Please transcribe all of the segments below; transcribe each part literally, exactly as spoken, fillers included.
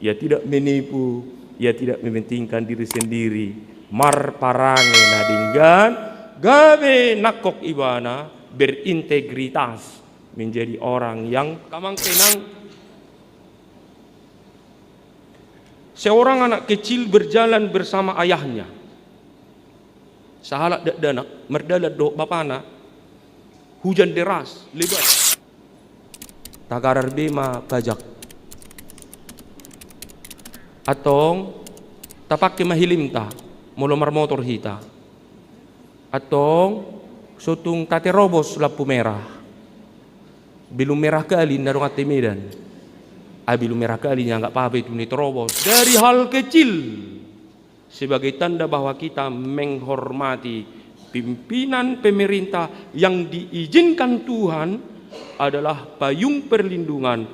Ia tidak menipu, ia tidak mementingkan diri sendiri, marparange na denggan, gabe nangkok ibana, berintegritas, menjadi orang yang, angka amang inang, seorang anak kecil berjalan bersama ayahnya. Sahalak dakdanak mardalan dohot bapana, hujan deras, lebat. Tagarar be ma pajak. Antong, tapangke ma helmta, molo marmotor hita. Antong, so tung taterobos lampu merah. Belum merah kali, inna donganta i Medan. Ah, belum merah kali, ya nggak apa-apa itu, ni terobos. Dari hal kecil. Sebagai tanda bahwa kita menghormati pimpinan pemerintah yang diizinkan Tuhan adalah payung perlindungan.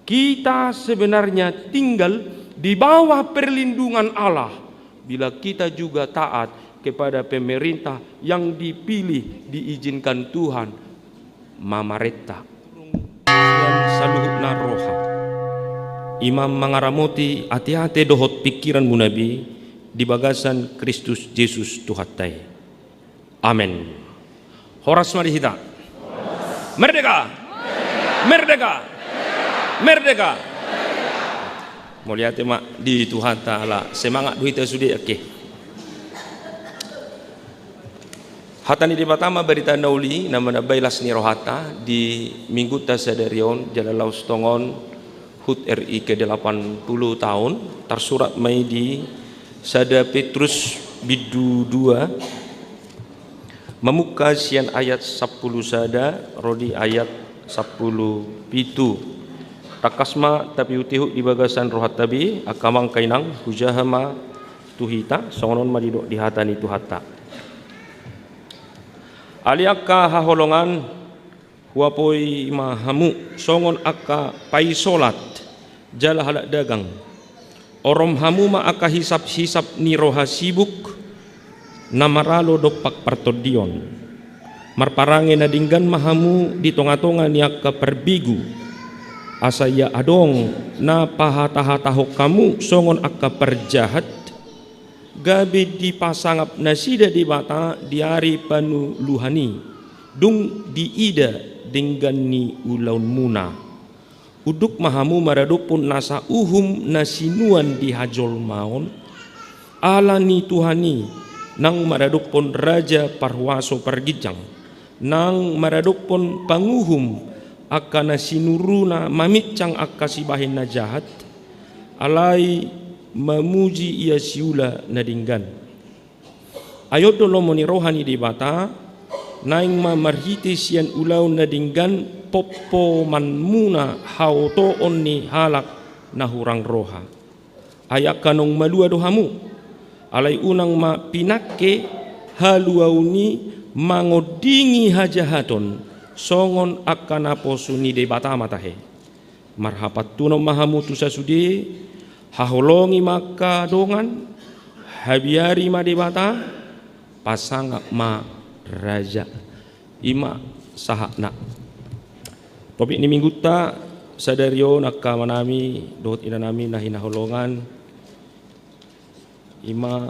Kita sebenarnya tinggal di bawah perlindungan Allah bila kita juga taat kepada pemerintah yang dipilih, diizinkan Tuhan mamarenta. Sian saluhutna roha. I ma mangaramoti ateate dohot pingkiranmuna be di bagasan Kristus Jesus Tuhanta i. Amen. Horas ma di hita. Merdeka! Merdeka! Merdeka! Mauliate ma di Tuhanta ala semangat do hita sude, oke. Hata ni Debata ma barita na uli, na manambai las ni rohanta di Minggunta sadari on, jala laos tongon hut R I ke delapan puluh tahun, tarsurat ma i di sada Petrus bindu dua, mamungka sian ayat sampulu sada ro di ayat sampulu pitu. Tangkas ma tapiutihut di bagasan rohanta be, angka amang, angka inang, hujaha ma tu hita, songon on ma didok di hata ni Tuhanta. Ale angka haholongan, huapoi ma hamu songon angka paisolat jala halak dagang. Orom hamu ma angka hisap-hisap ni roha sibuk na maralo dompak partondion. Marparange na denggan ma hamu di tonga-tonga ni angka parbegu, asa ia adong na pahatahatahon hamu songon angka parjahat, gabe dipasangap nasida Debata di ari panuluhan i, dung diida denggan ni ulaonmuna. Unduk ma hamu maradophon nasa uhum na sinuan di hajolmaon, ala ni Tuhan i, nang maradophon raja parhuaso parginjang, nang maradophon panguhum angka na sinuruna mamincang angka sibahen na jahat, alai mamuji ia siula na denggan. Ai on do lomo ni roha ni Debata, naeng ma marhite sian ulaon na denggan pompomanmuna haotoon ni halak na hurang roha. Ai angka naung malua do hamu, alai unang ma pinangke haluaon i mangondingi hajahaton, songon angka naposo ni Debata ma tahe. Marhapantunon ma hamu tu sasude, haholongi ma angka dongan, habiari ma Debata, pasangap ma raja. I ma sahatna. Topik ni Minggunta sadari on, angka amanami dohot inanami na hinaholongan, i ma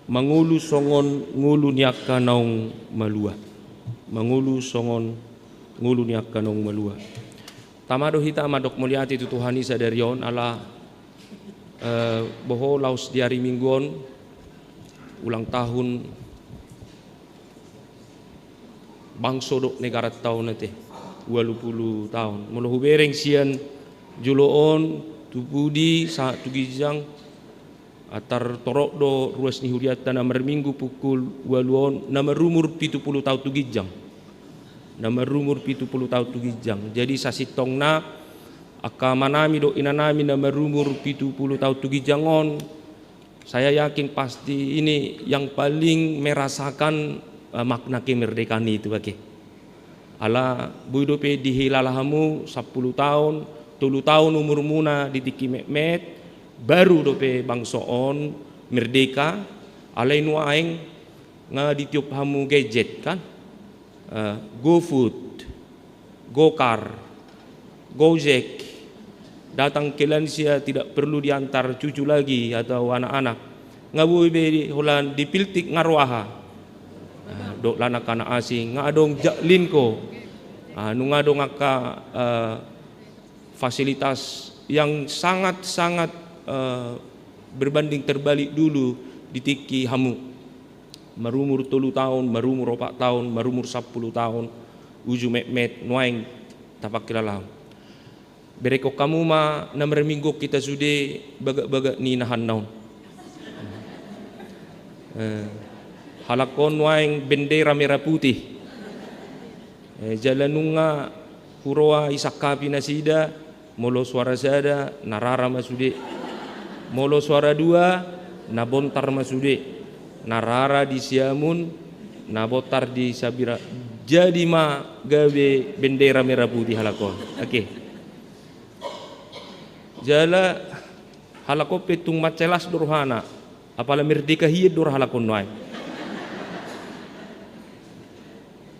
mangolu songon ngolu ni angka naung malua. Mangolu songon ngolu ni angka naung malua. Tama do hita mandok mauliate tu Tuhan i sadari on ala, eh, boha, laos di ari Minggu on ulang tahun bangso dohot negaranta on ate, ualu pulu taon. Molo hubereng sian jolo on tu pudi sahat tu ginjang, ah, tartorop do ruas ni hurianta na marminggu pukul ualu on na marumur pitu pulu taon tu ginjang. Na marumur pitu pulu taon tu ginjang. Jadi sasintongna angka amanami dohot inanami na marumur pitu pulu taon tu ginjang on, saya yakin pasti ini yang paling merasakan, eh, makna kemerdekaan itu, oke. Ala boi dope dihilala hamu sampulu taon, tolu taon umurmuna di tingki metmet, baru dope bangso on merdeka, alai nuaeng nga ditiop hamu gadget kan? Eh, GoFood, GoCar, Gojek, Datang ke lansia tidak perlu diantar cucu lagi atau anak-anak. Nga boi be holan dipiltik nga ro aha. Ah, dohot lan angka na asing, nga adong Jaklingko. Ah, nunga adong angka, eh, fasilitas yang sangat-sangat, eh, berbanding terbalik dulu di tingki hamu. Marumur tolu taon, marumur opat taon, marumur sampulu taon, uju metmet, nuaeng tapangkilala. Berengkon hamu ma na marminggu hita sude bagak-bagak ni nahanna on. Eh, halak on nuaeng bendera merah putih. Eh, jala nunga huroha isangkapi nasida, molo suara sada, na rara ma sude. Molo suara dua, na bontar ma sude. Na rara di Siamun, na bontar di Sabira. Jadi ma gabe bendera merah putih halak on. Oke. Jala halak on pe tung mansai las do rohana. Apala merdeka hian do roha halak on nuaeng.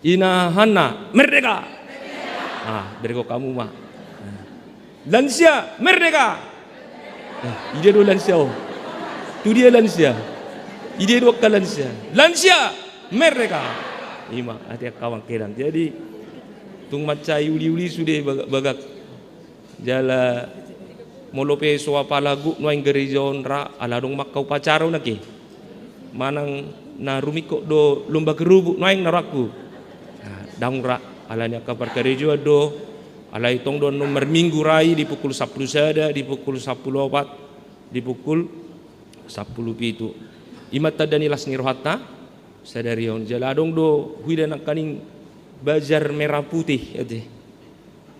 Inahanna, merdeka! Ah, berengkon hamu ma. Lansia, merdeka! Eh, i dia do lansia on? Tu dia lansia? I dia do angka lansia? Lansia, merdeka! I ma, ate angka amang inang. Jadi, tung mansai uli-uli sude bagak-bagak. Jala molo pe so apala gok nuaeng gareja on ra, ala adong ma angka upacara on ate. Manang na rumingkot do lomba gerubuk nuaeng na rohangku. Nah, ndang ra, alani angka parkarejoan do, alai tong do annon marminggu ra i di pukul sampulu sada, di pukul sampulu opat, di pukul sampulu pitu. I ma tanda ni las ni rohanta sadari on. Jala adong do huida nangkaning bazar merah putih ate.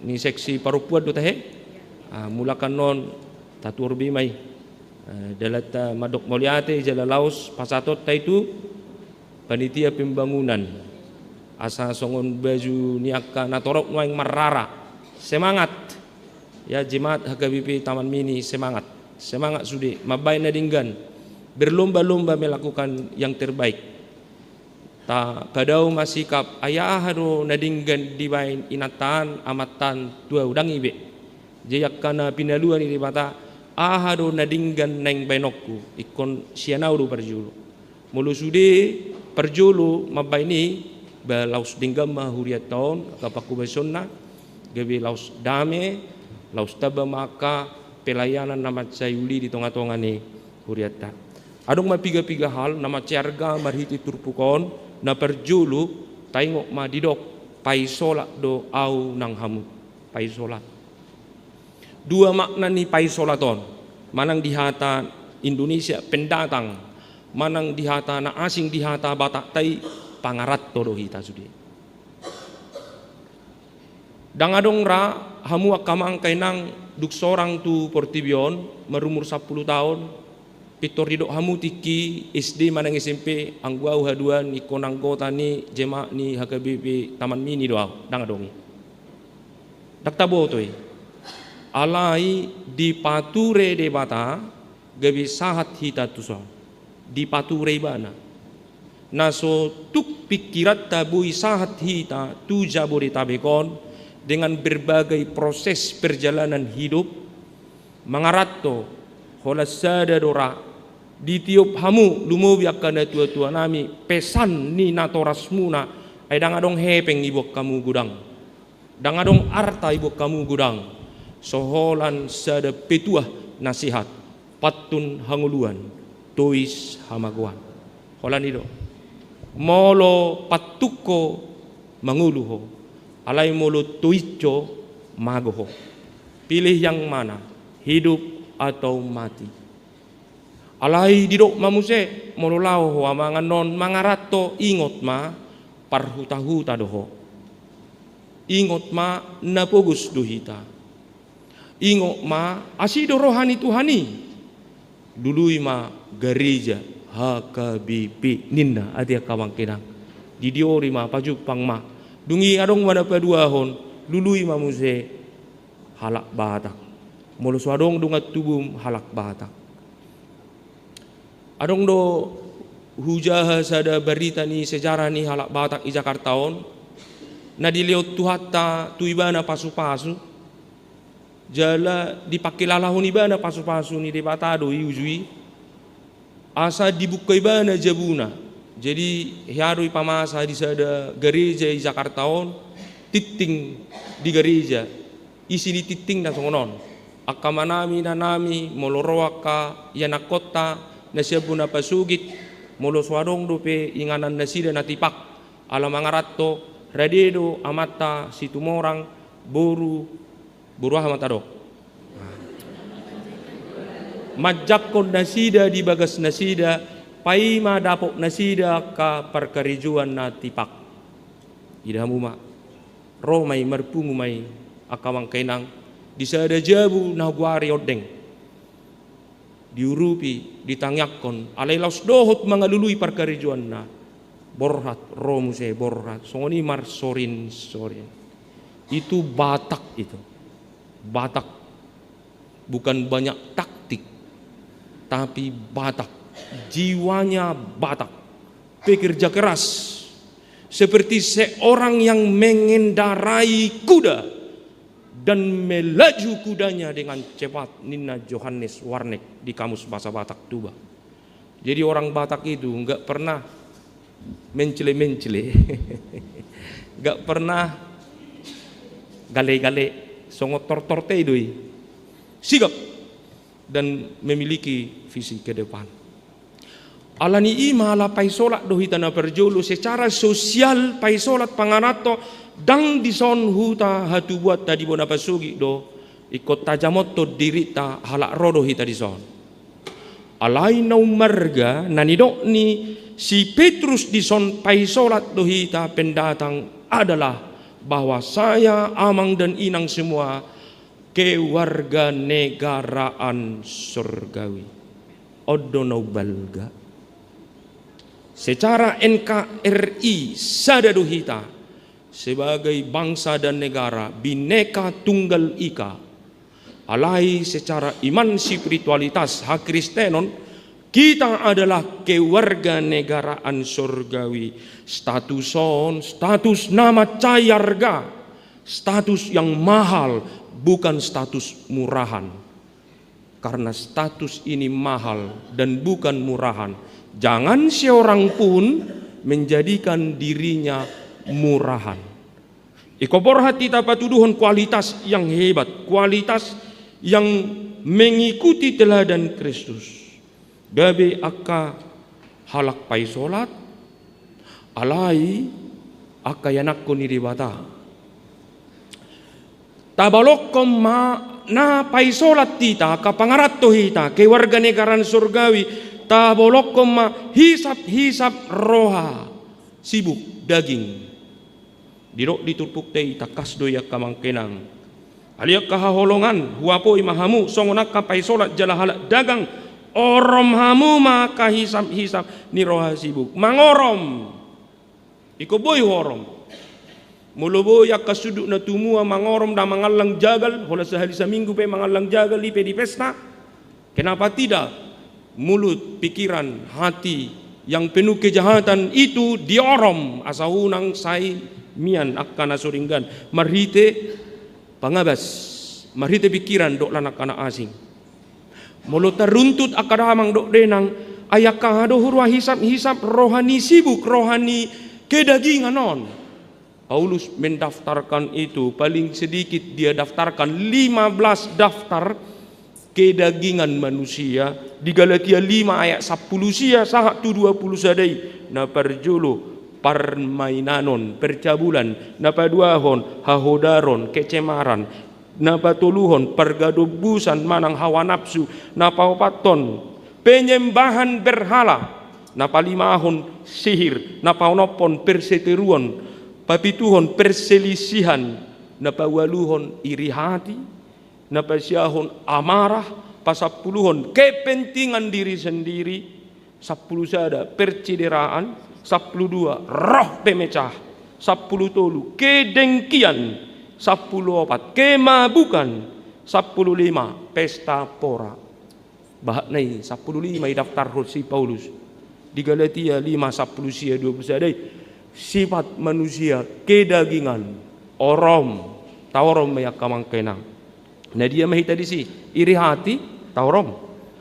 Ni seksi parompuan do tahe. Ah, mulak annon tatuor be ma i. Eh, dalanta mandok mauliate jala laos pasahatonta i tu panitia pembangunan. Asa songon baju ni angka na torop nuaeng marrara. Semangat. Ya, jemaat H K B P Taman Mini, semangat. Semangat sude, mambahen na denggan. Berlomba-lomba melakukan yang terbaik. Tapadao ma sikap, ai aha do na denggan dibahen inantaan, amantaan tu ahu, ndang i be. Jadi angka na pinaluan ni Debata, aha do na denggan naeng bahenonku, ingkon sian ahu do parjolo. Molo sude parjolo mambahen i, ba laos denggan ma hurianta on, angka pangkobasionna, gabe laos dame, laos tamba ma angka pelayanan na mansai uli di tonga-tonga ni hurianta. Adong ma piga-piga hal na mansai arga marhite turpuk on, na parjolo taingot ma didok, paisolat do ahu nang hamu. Paisolat. Dua makna ni paisolat on, manang di hata Indonesia pendatang, manang di hata na asing di hata Batakta i pangaranto do hita sude. Ndang adong ra hamu angka amang inang dung sorang tu portibi on marumur sampulu taon, pintor didok hamu tingki S D manang S M P, anggo ahu haduan ingkon anggota ni jemaat ni H K B P Taman Mini do ahu, ndang adong i. Ndang taboto i. Alai dipature Debata gabe sahat hita tuson. Dipature Ibana. Na so tuk pingkiranta boi sahat hita tu Jabodetabek on dengan berbagai proses perjalanan hidup, mangaranto, holan sada do ra, ditiop hamu, lumobi angka natua-tua nami, pesan ni natorasmuna, ai ndang adong hepeng iboan hamu godang. Ndang adong arta iboan hamu godang, so holan sada petuah nasihat, pantun hangoluan, tois hamagoan. Holan i do. Molo pantun ho mangolu ho, alai molo tois ho mago ho. Pilih yang mana, hidup atau mati? Alai didok ma muse, molo laho ho amang annon mangaranto, ingot ma, parhuta-huta do ho. Ingot ma, na pogos do hita. Ingot ma, asi do roha ni Tuhan i. Lului ma gareja H K B P ninna, ate angka amang inang. Didiori ma, pajumpang ma. Dung i adong ma na paduahon, lului ma muse halak Batak. Molo so adong dongan tubum halak Batak. Adong do hujaha sada barita ni sejarah ni halak Batak i Jakarta on, na dilehon Tuhanta tu ibana pasu-pasu, Jala dipangkilalahon ibana pasupasu ni Debata do i uju i, asa dibuka ibana jabuna. Jadi hea do ipamasa di sada gareja i Jakarta on, tingting di gareja. Isi ni tingtingna songon on: Angka amanami, inanami, molo ro angka ianakhonta na sian bona pasogit, molo so adong dope inganan nasida na tipak, ala mangaranto, rade do amanta Situmorang, boru, boru aha ma tadok, manjangkon nasida di bagas nasida, paima dapot nasida angka parkarejoan na tipak. Ida hamu ma, ro ma i, marpungu ma i, angka amang inang, di sada jabu na hugoari ondeng. Diurupi, ditangiangkon, alai laos dohot mangalului parkarejoanna. Borhat, ro muse Borhat, songon i marsorinsorin. Itu Batak itu. Batak. Bukan banyak taktik, tapi Batak. Jiwanya Batak. Pekerja keras. Seperti seorang yang mengendarai kuda dan melaju kudanya dengan cepat, ninna Johannes Warnek di Kamus Bahasa Batak Tuba. Jadi orang Batak itu nggak pernah mencele-mencele, nggak pernah gale-gale, songon tortor te do i. Sigap dan memiliki visi ke depan. Ala ni i ma, ala paisolat do hita na parjolo, secara sosial paisolat pangaranto, ndang dison huta hatubuanta di bona pasogit do, ingkon tajamothon dirinta halak ro do hita dison. Alai na ummarga, na nidok ni si Petrus dison, paisolat do hita, pendatang, adalah bahwa saya, amang dan inang semua, kewarganegaraan surgawi. On do na umbalga. Secara N K R I sada do hita sebagai bangsa dan negara, Bhinneka Tunggal Ika. Alai secara iman, spiritualitas, hakristenon, kita adalah kewarganegaraan surgawi. Status on, status na mansai arga, status yang mahal, bukan status murahan. Karena status ini mahal dan bukan murahan, jangan seorang pun menjadikan dirinya murahan. Ingkon borhat hita patuduhon kualitas yang hebat, kualitas yang mengikuti teladan Kristus. Gabe angka halak paisolat, alai angka ianakhon ni Debata. Tabalongkon ma na paisolat hita, angka pangaranto hita, kewarganegaraan surgawi, tabalongkon ma hisap-hisap roha, sibuk, daging. Didok di turpukta i, tangkas do i, angka amang inang. Ale angka haholongan, huapoi ma hamu songon angka paisolat jala halak dagang, orom hamu ma angka hisap-hisap ni roha, sibuk mangorom. Ingkon boi huorom. Molo boi angka sundut na tumua mangorom, ndang mangallang jagal, holan sahali saminggu pe mangallang jagal i pe di pesta. Kenapa tidak mulut, pikiran, hati yang penuh kejahatan itu diorom, asa unang sai mian angka na so denggan, marhite pangabas, marhite pikiran dohot lan angka na asing. Molo taruntut angka damang dohot dainang, ai angka aha do huroha hisap-hisap roha ni sibuk, roha ni kedagingan on? Paulus mendaftarkan itu, paling sedikit dia daftarkan lima belas daftar kedagingan manusia. Di Galatia lima ayat sampulu sia sahat tu dua pulu sada i, na parjolo parmainanon, percabulan, na paduahon hahodaron, kecemaran, na patoluhon pargadombusan manang hawa napsu, na paopathon penyembahan berhala, na palimahon sihir, na paonomhon perseteruon, papituhon perselisihan, na paualuhon iri hati, na pasiahon amarah, pasampuluhon kepentingan diri sendiri, sampulu sada percideraan, sampulu dua roh pemecah, sampulu tolu kedengkian, sampulu opat kemabukan, sampulu lima pesta pora. Bahat na i, sampulu lima i daftarhon si Paulus di Galatia lima sampulu sia dua pulu sada i. Sifat manusia kedagingan, orom, taorom ma i, angka amang inang. Na dia ma hita disi? Iri hati, taorom.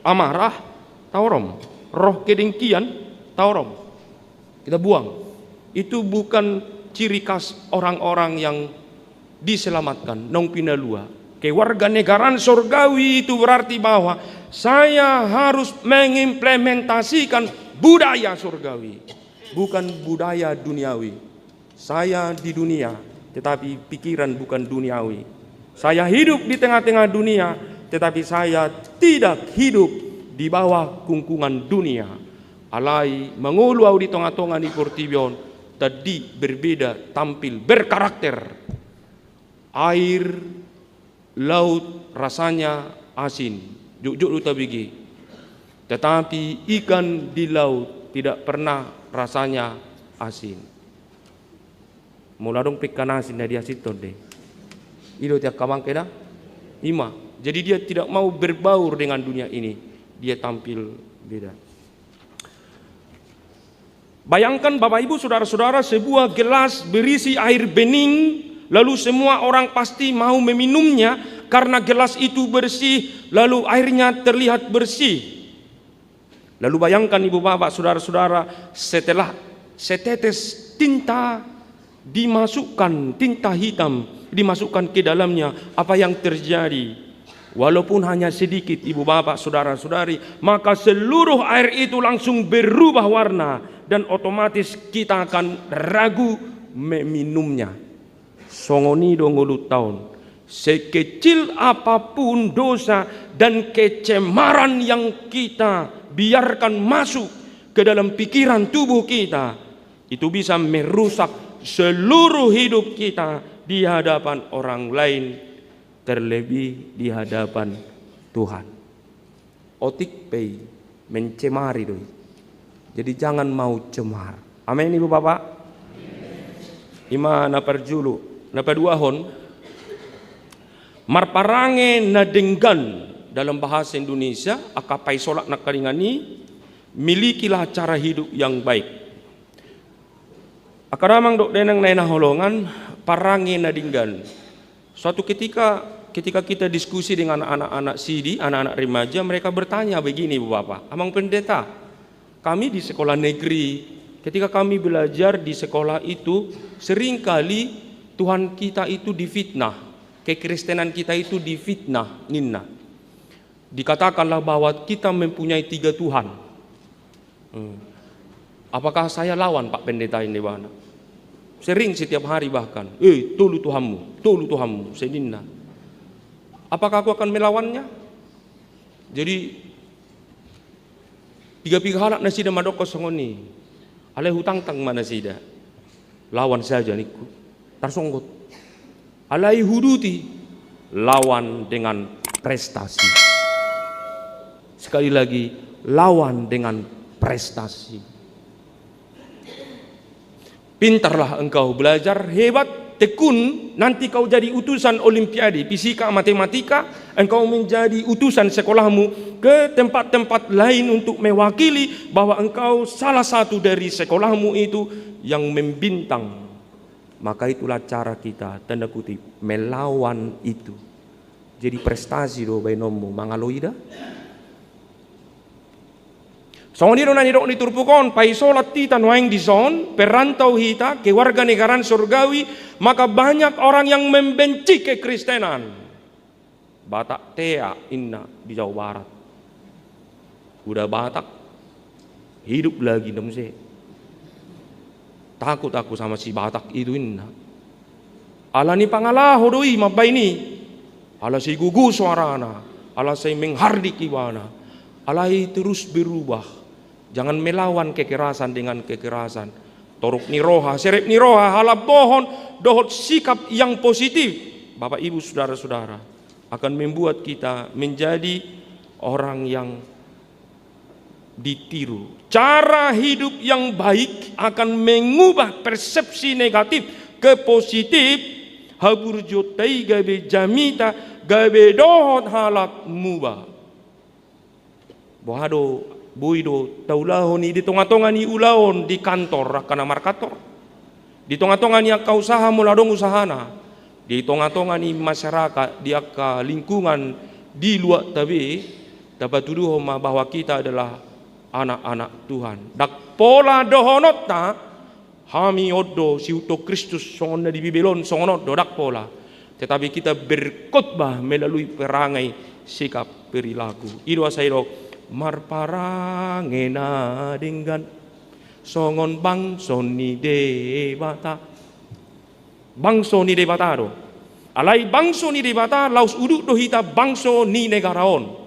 Amarah, taorom. Roh kedengkian, taorom. Kita buang. Itu bukan ciri khas orang-orang yang diselamatkan, naung pinalua. Kewarganegaraan sorgawi itu berarti bahwa saya harus mengimplementasikan budaya sorgawi, bukan budaya duniawi. Saya di dunia, tetapi pikiran bukan duniawi. Saya hidup di tengah-tengah dunia, tetapi saya tidak hidup di bawah kungkungan dunia. Alai mangolu au di tonga-tonga ni portibi on, tadi berbeda tampil, berkarakter. Air laut rasanya asin. Jotjot do tabege. Tetapi ikan di laut tidak pernah rasanya asin. Molo adong pe ikan asin na diasinhon dei. I do ate angka amang, eda? I ma. Jadi dia tidak mau berbaur dengan dunia ini. Dia tampil beda. Bayangkan, Bapak, Ibu, saudara-saudara, sebuah gelas berisi air bening, lalu semua orang pasti mau meminumnya karena gelas itu bersih, lalu airnya terlihat bersih. Lalu bayangkan, Ibu, Bapak, saudara-saudara, setelah setetes tinta dimasukkan, tinta hitam dimasukkan ke dalamnya, apa yang terjadi? Walaupun hanya sedikit, Ibu, Bapak, saudara-saudari, maka seluruh air itu langsung berubah warna dan otomatis kita akan ragu meminumnya. Songon i do ngolunta on. Sekecil apapun dosa dan kecemaran yang kita biarkan masuk ke dalam pikiran tubuh kita, itu bisa merusak seluruh hidup kita di hadapan orang lain, terlebih di hadapan Tuhan. Otik pe i, mencemari do i. Jadi jangan mau cemar. Amin, Ibu, Bapak? I ma na parjolo. Na paduahon, marparange na denggan, dalam bahasa Indonesia, angka paisolat nangkaningan i, milikilah cara hidup yang baik. Angka damang dohot dainang na hinaholongan, parange na denggan. Suatu ketika, ketika kita diskusi dengan anak-anak sidi, anak-anak remaja, mereka bertanya begini, Ibu, Bapak, "Amang Pendeta, kami di sekolah negeri, ketika kami belajar di sekolah itu, seringkali Tuhan kita itu difitnah, kekristenan kita itu difitnah," ninna. Dikatakanlah bahwa kita mempunyai tiga Tuhan. Hmm. "Apakah saya lawan, Pak Pendeta?" ninna ibana. Sering, setiap hari bahkan, "Eh, tolu Tuhanmu, tolu Tuhanmu," ninna. "Apakah aku akan melawannya?" Jadi, piga-piga halak nasida mandokkon songon i. Alai hutangtang ma nasida. "Lawan saja," ningku. Tarsonggot. Alai huuduti, lawan dengan prestasi. Sekali lagi, lawan dengan prestasi. Pintarlah engkau belajar, hebat, tekun, nanti kau jadi utusan olimpiade, fisika, matematika, engkau menjadi utusan sekolahmu ke tempat-tempat lain untuk mewakili bahwa engkau salah satu dari sekolahmu itu yang membintang. Maka itulah cara kita, tanda kutip, melawan itu. Jadi prestasi do baenonmu mangalo i da? Songon i do na nidok ni turpuk on, paisolat hita nuaeng dison, perantau hita, kewarganegaraan sorgawi, maka banyak orang yang membenci kekristenan. Batak tea, ninna di Jawa Barat. Udah Batak, hidup lagi ninna muse. Takut aku sama si Batak itu, ninna. Alani pangalaho do i mambaen i. Ala sai gogo suarana, ala sai menghardik ibana. Alai terus berubah. Jangan melawan kekerasan dengan kekerasan. Torop ni roha, serep ni roha, halambohon, dohot sikap yang positif, Bapak, Ibu, saudara-saudara, akan membuat kita menjadi orang yang ditiru. Cara hidup yang baik akan mengubah persepsi negatif ke positif, haburjuonta i gabe jamita, gabe dohot halak muba. Boha do, boi do taulahon i di tonga-tonga ni ulaon, di kantor angka na markantor, di tonga-tonga ni angka usaha molo adong usahana, Di tonga-tonga ni masyarakat, di angka lingkungan di luatta be, tapatuduhon ma bahwa kita adalah anak-anak Tuhan. Ndang pola dohononta, hami on do, siuto Kristus songon na di Bibel on, songon on do, ndang pola. Tetapi kita berkhotbah melalui perangai, sikap, perilaku. I do asa didok, marparange na denggan songon bangso ni Debata. Bangso ni Debata do. Alai bangso ni Debata, laos udut do hita bangso ni negara on.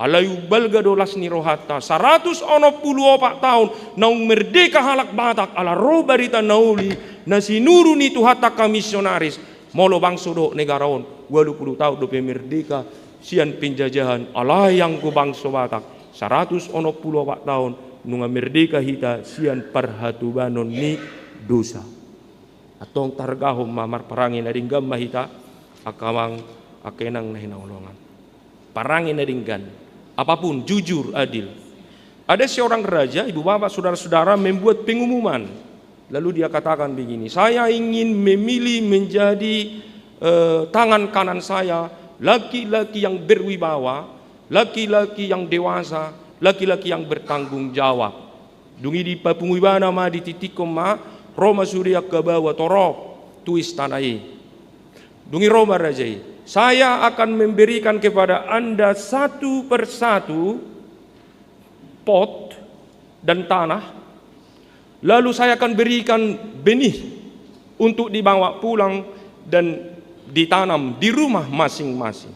Alai umbalga do las ni rohanta, saratus onom pulu opat taon naung merdeka halak Batak ala ro barita na uli na sinuru ni Tuhanta angka misionaris. Molo bangso dohot negara on, ualu pulu taon dope merdeka sian penjajahan, alai anggo bangso Batak, saratus onom pulu opat taon nunga merdeka hita sian parhatobanon ni dosa. Antong targahon ma marparange na denggan ma hita, angka amang, angka inang na hinaholongan. Parange na denggan, apapun, jujur, adil. Ada seorang raja, ibu bapak, saudara-saudara, membuat pengumuman. Lalu dia katakan begini, "Saya ingin memilih menjadi, eh, tangan kanan saya, laki-laki yang berwibawa, laki-laki yang dewasa, laki-laki yang bertanggung jawab." Dung i dipapungu ibana ma, dititikkon ma, ro ma sude angka baoa torop tu istana i. Dung i ro ma raja i, "Saya akan memberikan kepada Anda satu persatu pot dan tanah, lalu saya akan berikan benih untuk dibawa pulang dan ditanam di rumah masing-masing.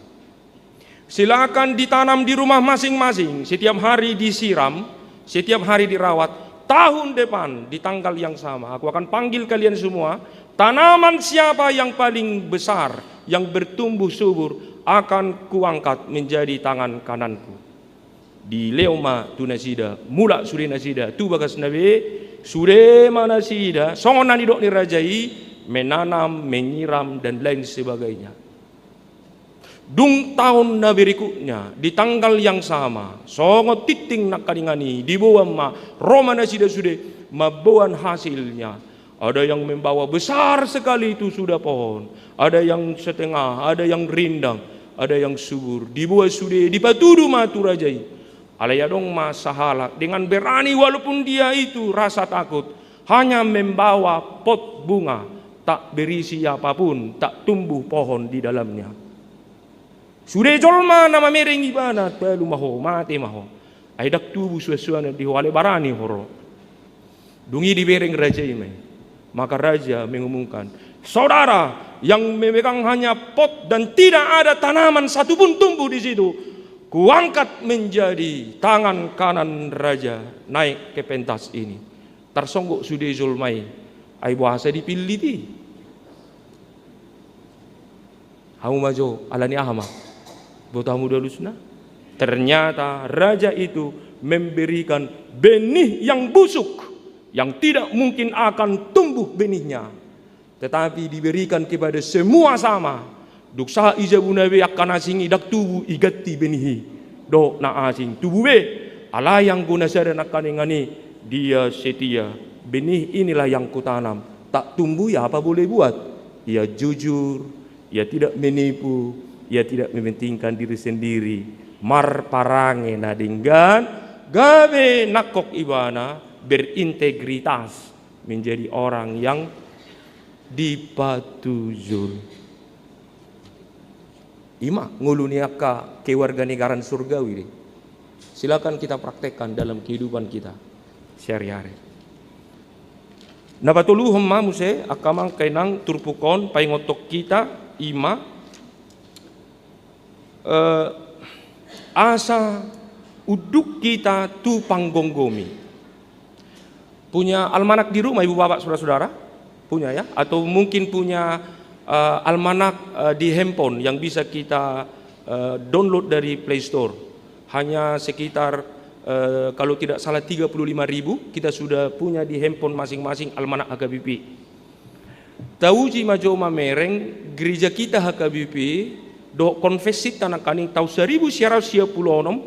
Silakan ditanam di rumah masing-masing, setiap hari disiram, setiap hari dirawat. Tahun depan di tanggal yang sama, aku akan panggil kalian semua. Tanaman siapa yang paling besar, yang bertumbuh subur, akan kuangkat menjadi tangan kananku." Dilehon ma tu nasida, mulak sude nasida tu bagasna be, sude ma nasida, songon na nidok ni raja i, menanam, menyiram, dan lain sebagainya. Dung taon na berikutnya, di tanggal yang sama, songon tintin nangkaningan i, diboan ma, ro ma nasida sude, mamboan hasilnya. Ada yang membawa besar sekali itu sudah pohon, ada yang setengah, ada yang rindang, ada yang subur. Diboan sude, dipatudu ma tu raja i. Alai adong ma sahalak dengan berani, walaupun dia itu rasa takut, hanya membawa pot bunga, tak berisi apapun, tak tumbuh pohon di dalamnya. Sude jolma na mamereng ibana, talu ma ho, mate ma ho. Ai ndang tubu suan-suanan di ho, alai barani ho ro. Dung i dibereng raja i ma i. Maka raja mengumumkan, "Saudara yang memegang hanya pot dan tidak ada tanaman satupun tumbuh di situ, kuangkat menjadi tangan kanan raja naik ke pentas ini." Tarsonggot sude jolma i, ai boasa dipillit i? Hamu ma jo, ala ni aha ma? Boto hamu do alusna? Ternyata raja itu memberikan benih yang busuk, yang tidak mungkin akan tumbuh benihnya. Tetapi diberikan kepada semua sama. Dung sahat di jabuna be angka na asing i, ndang tubu, iganti benih i dohot na asing, tubu be. Alai anggo na sada nangkaningan i, dia setia. "Benih inilah yang kutanam. Tak tumbuh, ya apa boleh buat?" Ia jujur, ia tidak menipu, ia tidak mementingkan diri sendiri. Marparange na denggan, gabe nangkok ibana, berintegritas, menjadi orang yang dipatujolo. I ma ngolu ni angka kewarganegaraan surgawi i. Silakan kita praktekkan dalam kehidupan kita sehari-hari. Na patoluhon ma muse, angka amang, angka inang, turpuk on paingothon hita, i ma, eh, asa unduk hita tu panggomgomi. Punya almanak di rumah, ibu bapak, saudara-saudara? Punya, ya? Atau mungkin punya, eh, almanak, eh, di handphone yang bisa kita, eh, download dari Play Store. Hanya sekitar, eh, kalau tidak salah, tiga puluh lima ribu kita sudah punya di handphone masing-masing almanak H K B P. Tauji ma jo mamereng, gereja kita H K B P dohot konfesinta nangkaning taon saribu sia ratus sia pulu onom,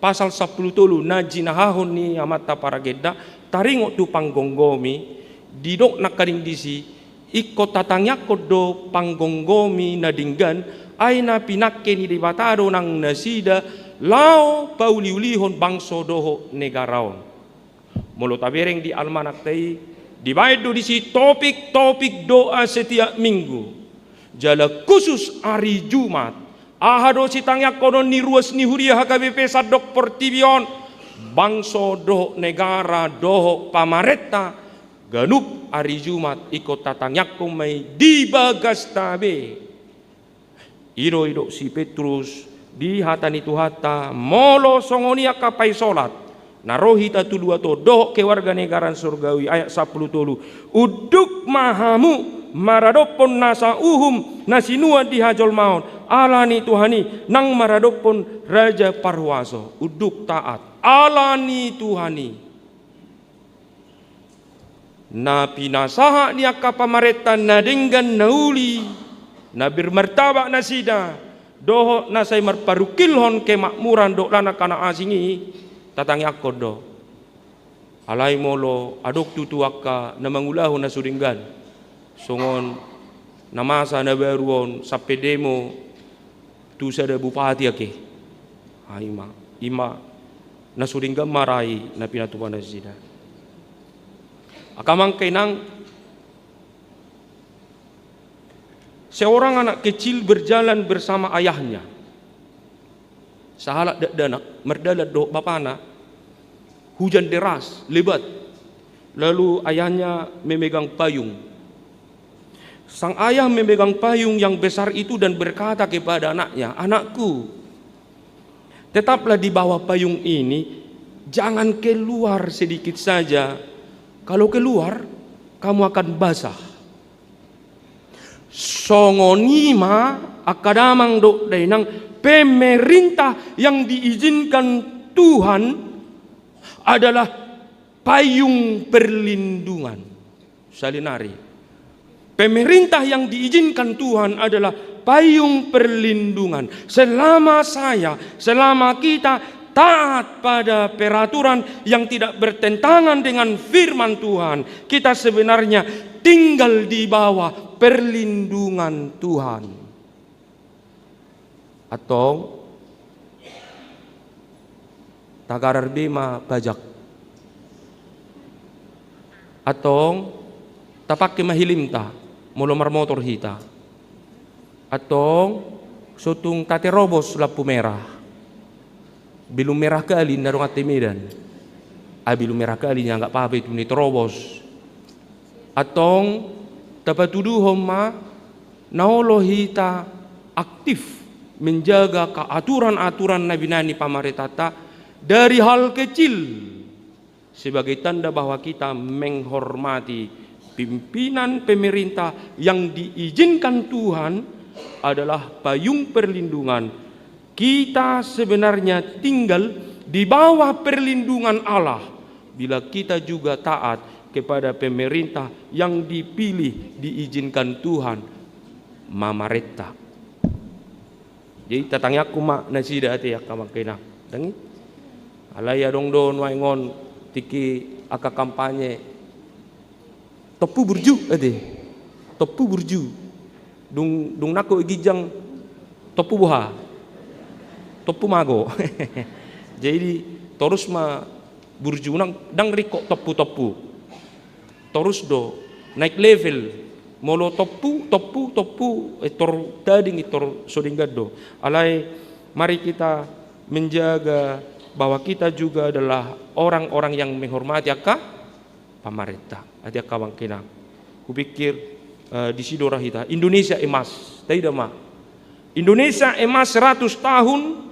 pasal sampulu tolu na jinahahon ni amanta paragenda, taringot tu panggomgomi, didok nangkaning disi, Ingkon tatangiangkon do panggomgomi na denggan, ai na pinangke ni Debata do nang nasida laho pauliulihon bangso dohot negara on. Molo tabereng di almanakta i, dibaen do disi topik-topik doa setiap minggu. Jala khusus ari Jumat, aha do sitangiangkonon ni ruas ni huria H K B P sandok portibi on, bangso dohot negara dohot pamarenta, ganup ari Jumat ingkon tatangiangkon ma i di bagasta be. I do didok si Petrus di hata ni Tuhanta, molo songon i angka paisolat, na ro hita tu luat on dohot kewarganegaraan surgawi, ayat sampulu tolu. Unduk ma hamu maradophon nasa uhum na sinuan di hajolmaon, ala ni Tuhan i, nang maradophon raja parhuaso. Unduk taat ala ni Tuhan i. Na pinasahat ni angka pamarenta na denggan na uli, na bermartabat nasida, dohot na sai marparungkilhon kemakmuran dohot lan angka na asing i, tatangiangkon do. Alai molo adong tutu angka na mangulahon na so denggan, songon na masa na baru on sampe demo tu sada bupati ake. Ah, ima, ima na so denggan ma ra i na pinatupa nasida. Angka amang inang, seorang anak kecil berjalan bersama ayahnya. Sahalak dakdanak mardalan dohot bapana, hujan deras, lebat. Lalu ayahnya memegang payung. Sang ayah memegang payung yang besar itu dan berkata kepada anaknya, "Anakku, tetaplah di bawah payung ini, jangan keluar sedikit saja. Kalau keluar, kamu akan basah." Songon i ma angka damang dohot dainang, pemerintah yang diizinkan Tuhan adalah payung perlindungan. Salinari. Pemerintah yang diizinkan Tuhan adalah payung perlindungan. Selama saya, selama kita taat pada peraturan yang tidak bertentangan dengan firman Tuhan, kita sebenarnya tinggal di bawah perlindungan Tuhan. Antong, tagarar be ma pajak. Antong, tapangke ma helmta, molo marmotor hita. Antong, so tung taterobos lampu merah. Belum merah kali, inna dongan ta i Medan. Ah, belum merah kali, ya nggak apa-apa itu, ni terobos. Antong, tapatuduhon ma, na olo hita aktif menjaga angka aturan-aturan na binaen ni pamarentanta dari hal kecil, sebagai tanda bahwa kita menghormati pimpinan pemerintah yang diizinkan Tuhan adalah payung perlindungan. Kita sebenarnya tinggal di bawah perlindungan Allah bila kita juga taat kepada pemerintah yang dipilih, diizinkan Tuhan mamarenta. Jadi, tatangiangkon ma nasida ate, angka amang inang. Tangi. Alai adong do nuaeng on tingki angka kampanye. Tompu burju, ate. Tompu burju. Dung, dung nangkok i ginjang, tompu boha? Tompu mago. Jadi, torus ma burju, ndang, ndang ringkot tompu-tompu. Torus do, naik level. Molo tompu, tompu, tompu, eh, tor tading i, tor so denggan do. Alai, mari kita menjaga bahwa kita juga adalah orang-orang yang menghormati angka pamarenta. Ate, angka amang inang. Hupikir, eh, disi do ra hita. Indonesia emas. Taida ma. Indonesia emas seratus tahun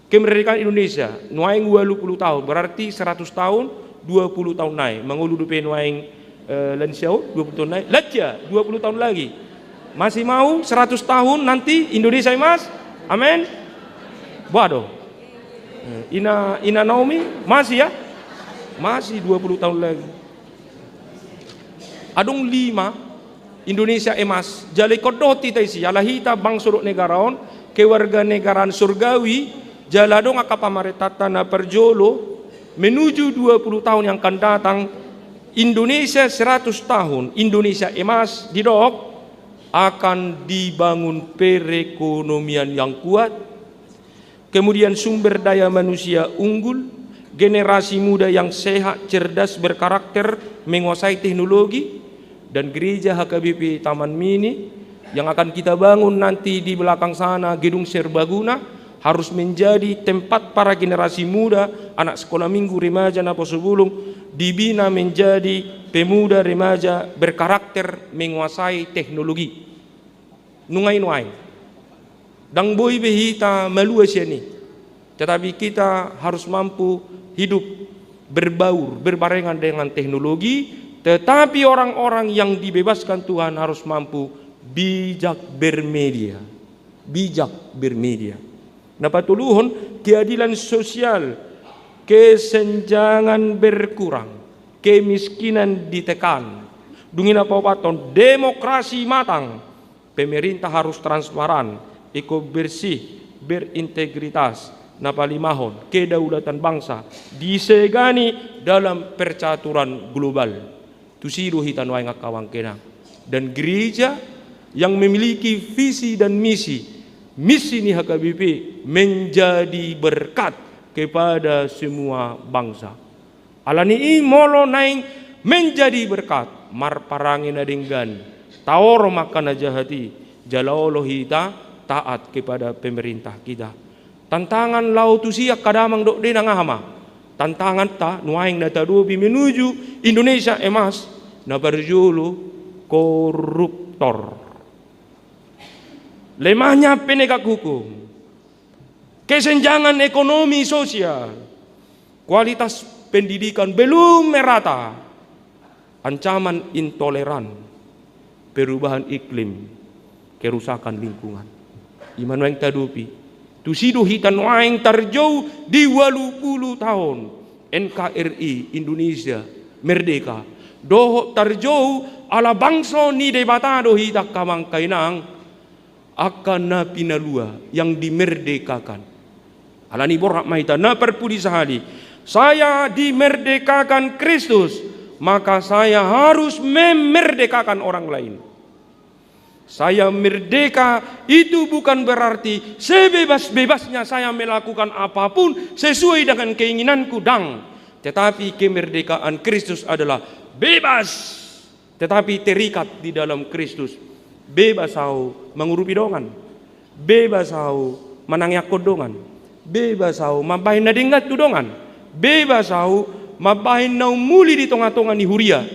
kemerdekaan Indonesia. Nuaeng ualu pulu tahun. Berarti seratus tahun, dua pulu tahun nai. Mangolu dope nuaeng, eh, lansia on, dua pulu tahun nai. Lansia, dua puluh tahun lagi. Masih mau seratus tahun nanti Indonesia emas? Amin. Boha do? Eh, ina, ina Naomi, masih ya? Masih dua puluh tahun lagi. Adong lima Indonesia emas, jala ingkon dohot hita disi, ala hita bangso dohot negara on, kewarganegaraan surgawi, jala adong angka pamarentanta na parjolo, menuju dua puluh tahun yang akan datang, Indonesia seratus tahun, Indonesia emas didok, akan dibangun perekonomian yang kuat, kemudian sumber daya manusia unggul, generasi muda yang sehat, cerdas, berkarakter, menguasai teknologi, dan gereja H K B P Taman Mini yang akan kita bangun nanti di belakang sana, gedung serbaguna, harus menjadi tempat para generasi muda, anak sekolah minggu, remaja, naposobulung, dibina menjadi pemuda remaja berkarakter, menguasai teknologi. Nunga i nuaeng, ndang boi be hita malua sian i. Tetapi kita harus mampu hidup berbaur, berbarengan dengan teknologi, tetapi orang-orang yang dibebaskan Tuhan harus mampu bijak bermedia. Bijak bermedia. Na patoluhon, keadilan sosial, kesenjangan berkurang, kemiskinan ditekan. Dung i na paopathon, demokrasi matang, pemerintah harus transparan, eko bersih, berintegritas. Na palimahon, kedaulatan bangsa disegani dalam percaturan global. Tusi do hita nuaeng angka amang inang. Dan gereja yang memiliki visi dan misi, misi ni H K B P, menjadi berkat kepada semua bangsa. Alani i molo naeng menjadi berkat, marparange na denggan, taorom angka na jahat i, jala olo hita taat kepada pemerintah kita. Tantangan laho tusi angka damang dohot dainang aha ma tantanganta nuaeng na tahadopi menuju Indonesia emas? Na parjolo, koruptor. Lemahnya penegak hukum, kesenjangan ekonomi sosial, kualitas pendidikan belum merata, ancaman intoleran, perubahan iklim, kerusakan lingkungan. I ma nuaeng tahadopi. Tusi do hita nuaeng tarjou di ualu pulu taon N K R I Indonesia merdeka. Dohot tarjou ala bangso ni Debata do hita angka amang inang, angka na pinalua yang dimerdekakan. Alani borhat ma hita na parpudi sahali, saya dimerdekakan Kristus, maka saya harus memerdekakan orang lain. Saya merdeka itu bukan berarti sebebas-bebasnya saya melakukan apapun sesuai dengan keinginanku, ndang. Tetapi kemerdekaan Kristus adalah bebas, tetapi terikat di dalam Kristus. Bebas ahu mangurupi dongan. Bebas ahu manangiangkon dongan. Bebas ahu mambahen na denggan tu dongan. Bebas ahu mambahen na umuli di tonga-tonga ni huria.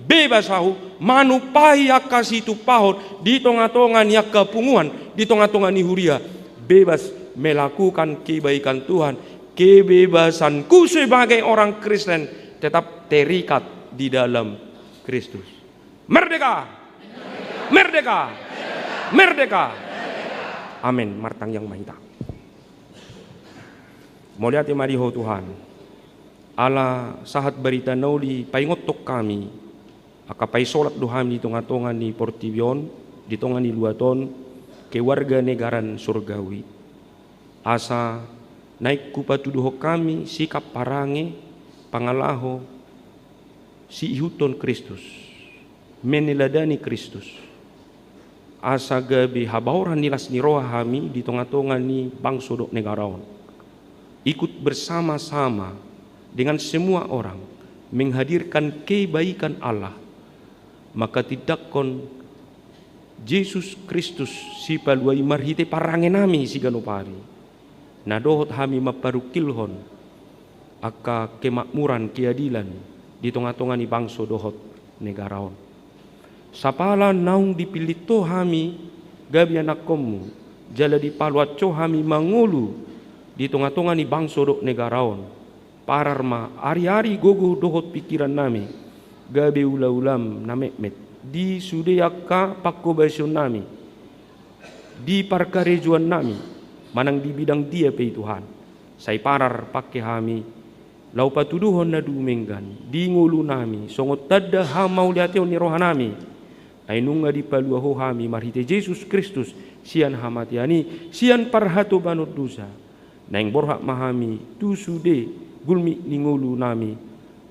Bebas ahu manumpahi angka situmpahon di tonga-tonga ni angka punguan, di tonga-tonga ni huria. Bebas melakukan kebaikan Tuhan. Kebebasanku sebagai orang Kristen tetap terikat di dalam Kristus. Merdeka! Merdeka! Merdeka! Amen. Martangiang ma hita. Mauliate ma di Ho Tuhan, ala sahat barita na uli paingothon hami, angka paisolat do hami di tonga-tonga ni portibi on, di tonga ni luat on, kewarganegaraan surgawi. Asa naeng hupatuduhon hami sikap, parange, pangalaho siihuthon Kristus, meneladani Kristus. Asa gabe habaoran ni las ni roha hami di tonga-tonga ni bangso dohot negara on. Ikut bersama-sama dengan semua orang menghadirkan kebaikan Allah, manghatindanghon Jesus Kristus Sipalua i marhite parange nami siganup ari. Na dohot hami mamparungkilhon angka kemakmuran, keadilan di tonga-tonga ni bangso dohot negara on. Sapala naung dipillit Ho hami gabe anakkonmu, jala dipaluat Ho hami mangolu di tonga-tonga ni bangso dohot negara on. Parar ma ari-ari gogo dohot pingkiran nami, gabe ula-ulam na metmet di sude angka panghobasion nami, di parkarejoan nami, manang di bidang dia pe i Tuhan. Sai parar pangke hami laho patuduhon na dumenggan di ngolu nami songon tanda hamauliateon ni roha nami. Ai nunga dipalua Ho hami marhite Jesus Kristus sian hamatean i, sian parhatobanon dosa. Naeng borhat ma hami tu sude gulmit ni ngolu nami,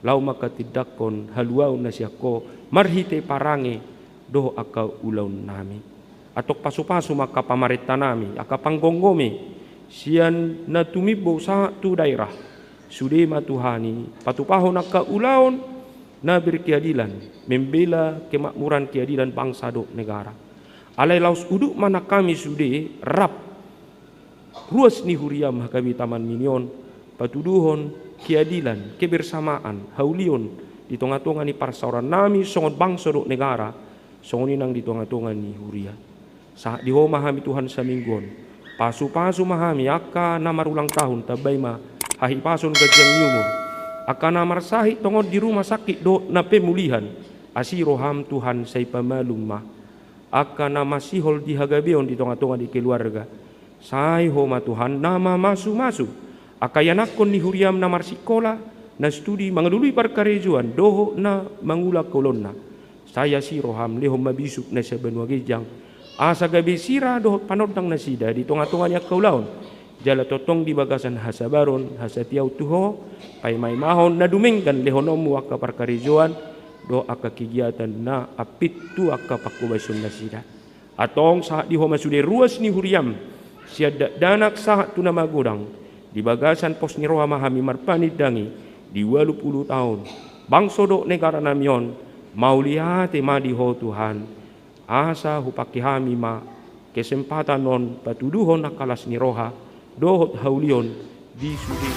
laho manghatindanghon haluaon na sian Ho marhite parange dohot angka ulaonnami. Antong pasupasu ma angka pamarentanami, angka panggomgomi, sian na tumimbo sahat tu daerah. Sude ma Tuhan i patupahon angka ulaon na berkeadilan, membela kemakmuran keadilan bangsa dohot negara. Alai laos udut ma nang hami sude rap ruas ni huriam HKBP Taman Mini on, patuduhon keadilan, kebersamaan, haulion di tongatonga ni parsaorannami songon bangso dohot negara, songon i nang di tongatonga ni huria. Sahat di Ho ma hami Tuhan saminggu on. Pasupasu ma hami angka na marulang tahun, tambai ma hahipason ganjang ni umur. Angka na marsahit tongon di rumah sakit dohot na pemulihan, asi roham Tuhan sai pamalum ma. Angka na masihol di hagabeon di tongatonga ni keluarga, sai Ho ma Tuhan na mamasumasu. Angka ianakhon ni huriam na marsikola, na studi mangalului parkarejoan dohot na mangula angka ulaonna, sai asi roham, lehon ma bisuk na sabanua ginjang, asa gabe sira dohot panondang nasida di tongatonga ni angka ulaon. Jala tongtong di bagasan hasabaron, hasatiaon tu Ho, paimaimahon na dumenggan lehononmu angka parkarejoan dohot angka kegiatan na ampit tu angka panghobasion nasida. Antong sahat di Ho ma sude ruas ni huriam, sian dakdanak sahat tu na magodang. Di bagasan pos ni roha ma hami marpanindangi, di ualu pulu taon bangso dohot negaranami on, mauliate ma di Ho Tuhan. Asa hupangke hami ma kesempatan on patuduhon angka las ni roha dohot haulion di sude.